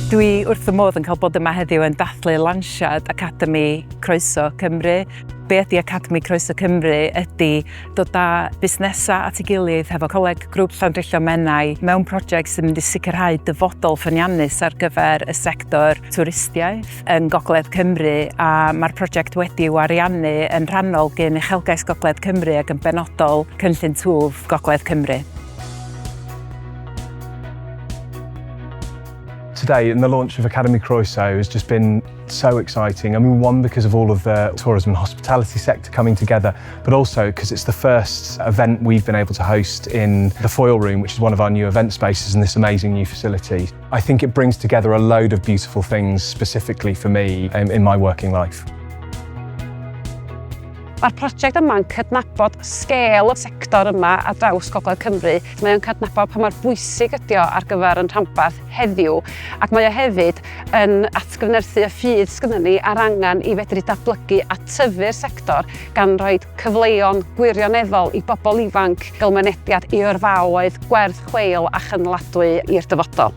Dwi wrth fy modd yn cael bod yma heddiw yn dathlu lansiad Academi Croeso Cymru. Be ydy Academi Croeso Cymru ydy dod â busnesau at ei gilydd hefo Coleg Grŵp Llandrillo Menai mewn prosiect sy'n mynd i sicrhau dyfodol ffyniannus ar gyfer y sector twristiaeth yn Gogledd Cymru a mae'r prosiect wedi'w ariannu yn rhannol gyn Uchelgais Gogledd Cymru ac yn benodol Cynllun Twf Gogledd Cymru. Today, and the launch of Academy Croeso has just been so exciting. I mean, one, because of all of the tourism and hospitality sector coming together, but also because it's the first event we've been able to host in the Foil Room, which is one of our new event spaces in this amazing new facility. I think it brings together a load of beautiful things specifically for me in my working life. Mae'r prosiect yma'n cydnabod sgêl y sector yma ar draws Gogledd Cymru. Mae o'n cydnabod pa mor bwysig ydi o ar gyfer yn rhanbarth heddiw, ac mae o hefyd yn atgyfnerthu y ffydd sgynnon ni a'r angen i fedru datblygu a tyfu'r sector gan roi cyfleon gwirioneddol i bobl ifanc gael mynediad i yrfaoedd gwerth chweil a chynaladwy i'r dyfodol.